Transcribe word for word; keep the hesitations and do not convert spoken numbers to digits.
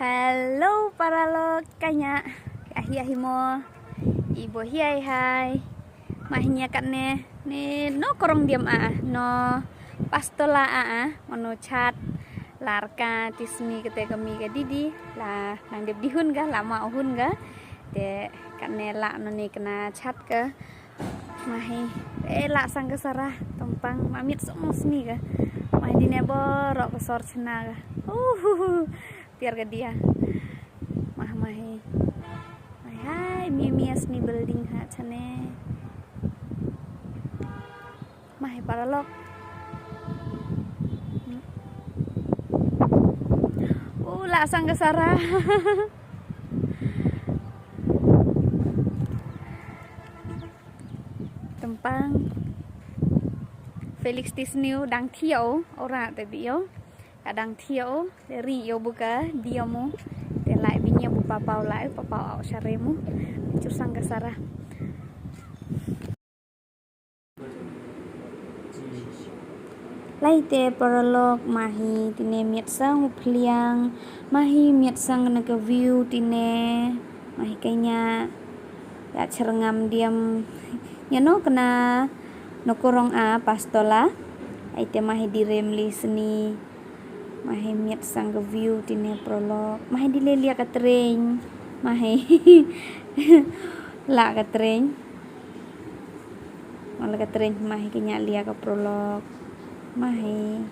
Hello paralok, kanya ahi ahi mo. Ibo hiai hai. Mah nia kat ne ne no korong diam a no pastola a a mano chat. Larka tisni kete kami ka didi la nang dep dihun ga lama uhun ga. Te kat ne la no ne kena chat ka. Mahi eh la sang ka Sarah tumpang mamit sok mong sni ka. Mahi dine borok ka sor chena ka. Uhuhu. Tiar ka dia. Mah mahi. Mahi hai mia mia sni building ha chane. Mahi paralok. Uh la sang ka Sarah. Tumpang Felix Tisniu dang thio ora te bio. Ka dang thio ri yo buka dia mu. Te lai binya bu papau lai papau au syare mu. Chusang ka Sarah. Lai te paralok mahi tine miat sang u phliang. Mahi miat sang na ka view tine. Mahi kanya ya cherngam diam. Nyano kena no korong a pastola. Ai te mahi di rem li seni. Mahi miat sang ka view tine paralok. Mahi di le lia ka train. Mahi la ka train. Mala ka train mahi kanya lia ka paralok. Mahi.